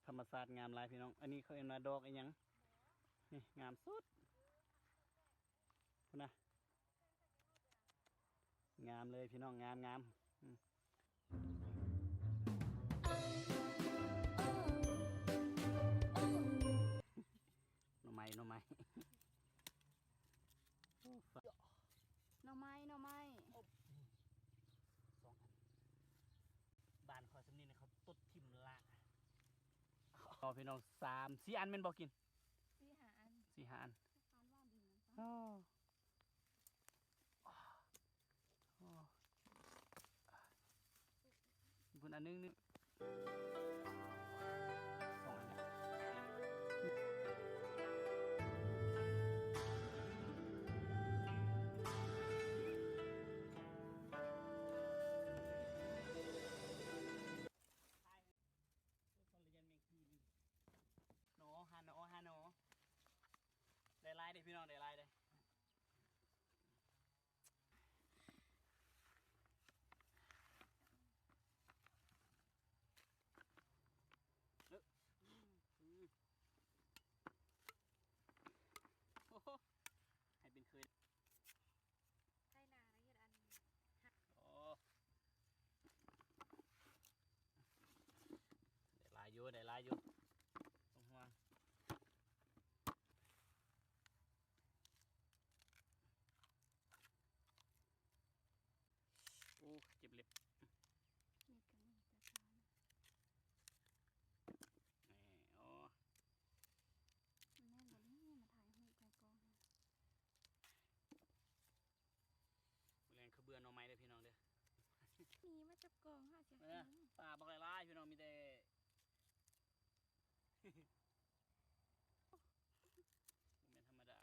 ທຳມະຊາດງາມຫຼາຍພີ່ນ້ອງ. ອັນນີ້ເຂົາເອີ້ນວ່າດອກອີ່ຫຍັງ? ນີ້ງາມສຸດ. ພຸ້ນນະ ງາມເລີຍພີ່ນ້ອງ ງາມໆ. ອືມ ໜໍ່ໄມ້ ໜໍ່ໄມ້ ໂອ້ ໜໍ່ໄມ້ ໜໍ່ໄມ້ ສອງອັນ. ບ້ານຂ້ອຍສ່ຳນີ້ເຂົາຕົດຖິ້ມລະ. ເອົາພີ່ນ້ອງ ສາມສີ່ອັນແມ່ນບໍ່ກິນ? ສີ່ຫ້າອັນ ສີ່ຫ້າອັນ. ໂອ້ ໂອ້ ພຸ້ນອັນໜຶ່ງ ໜຶ່ງ ສອງອັນ. ໜໍ່ ຫາໜໍ່ ຫາໜໍ່. ໄດ້ຫຼາຍເດ້ພີ່ນ້ອງ ໄດ້ຫຼາຍເດ້. ເອີ ອືມ ໂອ້ໂຫ ໃຫ້ເປັນເຄີຍ. ໄຖນາລະເຮັດອັນ ໂອ້ ໄດ້ຫຼາຍຢູ່ ໄດ້ຫຼາຍຢູ່ ບໍ່ຕ້ອງຫ່ວງ. ໂອ້ ເຈັບເລັບ. ນີ້ກໍມີແຕ່ຊານ ແໝ່ ໂອ້ ແມ່ນບໍ່ນີ້ ມາຖ່າຍຮູບໃຫ້ກ້ອງ. ມື້ແລງເຂົາເບື່ອໜໍ່ໄມ້ເດີພີ່ນ້ອງເດີ. ມີມາຈັບກອງຫາເສຍ ເອີ ຂະໜົມ ປາບັກຫຼາຍໆ ພີ່ນ້ອງ ມີແຕ່ ບໍ່ແມ່ນທຳມະດາ.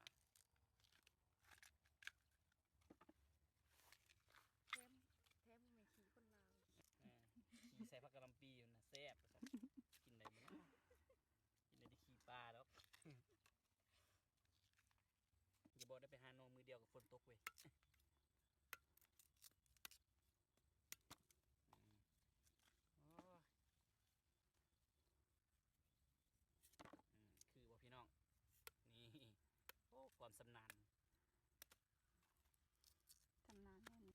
ແຖມ ແຖມແມ່ນຂີ້ຄົນລາວ. ເອີ ຂີ້ໃສ່ຜັກກະຫຼ່ຳປີຢູ່ນະ ແຊບວ່າຊັ້ນ. ກິນໄດ້ບໍ່ເນາະ? ກິນໄດ້ແຕ່ຂີ້ປາດອກ. ຢ່າບອກໄດ້ໄປຫາໜໍ່ມື້ດຽວກັບຝົນຕົກເວີຍ. ອືມ ໂອ້ຍ ອືມ ຄືບໍ່ພີ່ນ້ອງ? ນີ້ ໂອ້ ຄວາມຊຳນານ ຊຳນານແທ້ນີ້.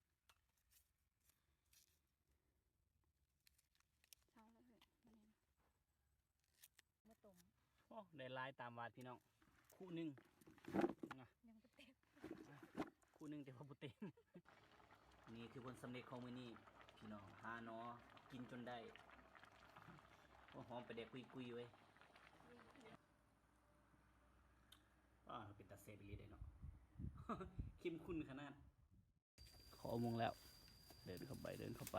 ເຊົາແລ້ວເຮີ້ຍ ບາດນີ້ ມາຕົ້ມ. ໂອ້ ໄດ້ຫຼາຍຕາມວາດພີ່ນ້ອງ ຄຸໜຶ່ງນະ ຍັງບໍ່ເຕັມ ຄຸໜຶ່ງແຕ່ວ່າບໍ່ເຕັມ. ນີ້ຄືຜົນສຳເລັດຂອງມື້ນີ້ພີ່ນ້ອງ ຫາໜໍ່ກິນຈົນໄດ້. ໂອ້ ຫອມປາແດກກຸຍໆເວີຍ. ອ້າ ເປັນຕາແຊບອີ່ຫຼີເດ້ເນາະ ເຂັ້ມຂຸ້ນຂະໜາດ. ເຂົ້າອຸໂມງແລ້ວ ເດີນເຂົ້າໄປ ເດີນເຂົ້າໄປ.